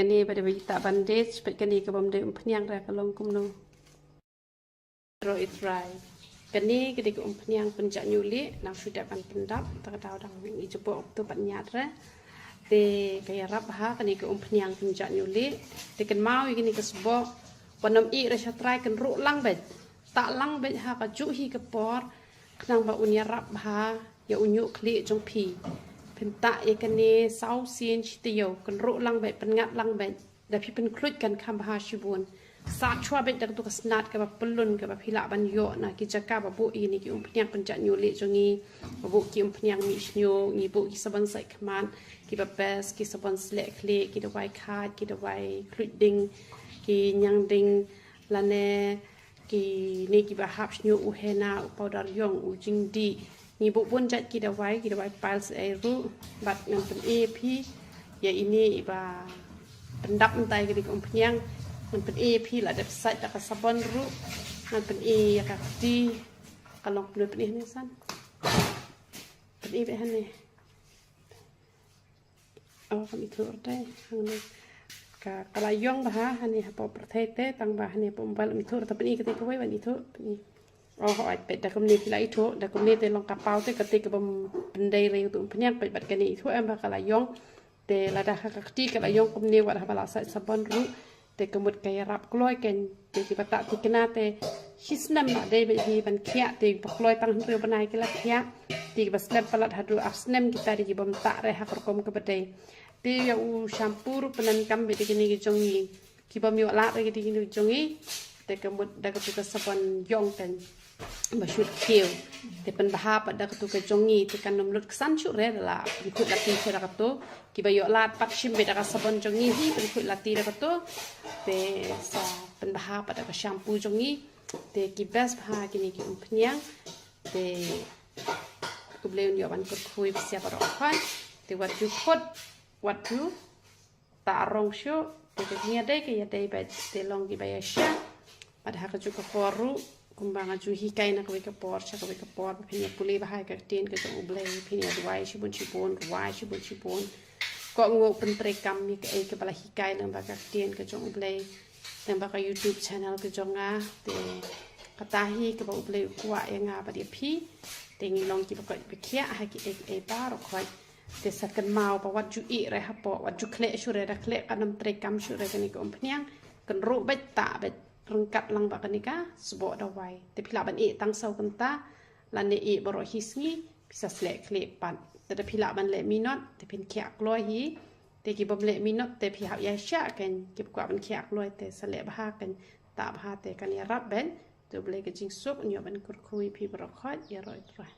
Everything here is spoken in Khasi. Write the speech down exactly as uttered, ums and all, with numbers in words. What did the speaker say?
Kane ba dei ba ita bandage, peit kane ka bym dei umphniang re ka long kumno. Ro i trai. Kane ka dei ka umphniang pynjah ñiuh lieh, nang shu dep ban pyndap, ta ka daw dang i jubok tu pat ñiat re. Te ka ïarap ha kane ka umphniang pynjah ñiuh lieh. Te kynmaw ïa kane ka sbok, wat nym ïeh re sha trai, kynruh lang beit. Tah lang beit ha ka juh hi ka por, khnang ba un ïarap bha ïa u ñiuh khlieh jong phi. Phin tah ïa kane saw sien shi taïew, kynruh lang beit, pynngat lang beit. Da phi pynkhluit kan kham bha shibun. Sah shuwa beit da katu ka snat kaba pyllun kaba phi lah ban ïoh na ki jaka ba buh ïa kine ki umphniang pynjah ñiuh lieh jong ngi. Ba buh ki umphniang mih shñiuh, ngi buh ki sabon sait khmat, kiba best, ki sabon sleh khlieh, ki dawai khaid, ki dawai khluit ding, ki ñiang ding, lane kine kiba hap shñiuh, u henna, u powder ïong, u jingdih. Ngi buh bun jait ki dawai, ki dawai piles ei ruh, bad ngan pyni ïa phi ïa ine iba pyndap mynta ïa kane ka umphniang. Ngan pyni ïa phi, la dep sait da ka sabon ruh. Ngan pyni ïa ka kti, ka long kumno, pyni hangne san. Pyni beit hangne. Oh, kam ithuh te hangne. Ka, ka la ïong bha hangne hapoh pyrthei te, tang ba hangne hapoh mobile kam ithuh, te pyni kata kawei ban ithuh, pyni. Oh, hooid, peit da kumne phi la ithuh, da kumne te long ka paw te, kata ka bym pyndei re utu umphniang, peit bad kane ithuh em ba ka la ïong. Te lada ha ka kti ka la ïong kumne, wat haba la sait sabon ruh, te ka mut ka ïarap kloi kein. Te kiba tah thikna te shi snem ba dei beit hi ban khiah, te ba kloi tang hynriew bnai ki la khiah. Te kiba slem palat haduh ar snem kita dei ki bym tah re ha ka rukom kaba dei. Te ïa u shampoo ruh pyndonkam beit da kine ki jong ngi. Ki bym ïoh lad re ki dei kine ki jong ngi. Te ka mut da katu ka sabon ïong kein ba shu khiew. Te pynbha pat da katu ka jong ngi, te kan ym lut ksan shuh re da la pynkhuid lati shuh da katu. Kiba ïoh lad pat shim beit da ka sabon jong ngi hi, pynkhuid lati da katu. Te sa pynbha pat da ka shampoo jong ngi. Te ki best bha kine ki umphniang. Te U Blei un ïoh ban kyrkhu ïa phi baroh khoit. Te wat ju khot, wat ju tah rong shuh, te ka jingïadei ka ïadei beit, te long kiba ïasyah. Bad ha kajuh ka por ruh, kumba nga ju hikai na kawei ka por sha kawei ka por, ba phin ïa pule bha ïa ka ktien ka jong U Blei, phin ïa duwai shibun shibun, rwai shibun shibun. Kohnguh, pyntreikam ïa kaei kaba la hikai lyngba ka ktien ka jong U Blei, lyngba ka YouTube channel ka jong nga. Te kata hi kaba U Blei u kwah ïa nga bad ïa phi. Te ngi long kiba koit ba khiah ha kiei kiei baroh khoit. Te sa kynmaw ba wat ju ïeh re hapoh, wat ju khleh shuh re, da khleh kan ym treikam shuh re kane ka umphniang. Kynruh beit, tah beit, ryngkat lang bad kane ka sboh dawai. Te phi lah ban ïeh tang saw kynta, lane ïeh baroh hi sngi, phi sa sleh khlieh pat. Te da phi lah ban leh minot, te phin khiah kloi hi. Te ki bym leh minot te phi hap ïasyah kein, kiba kwah ban khiah kloi te sa leh bha kein, tah bha te kan ïarap beit. Te U Blei ka jingsuk un ïoh ban kyrkhu ïa phi baroh khoit, ïaroh ïa U Trai.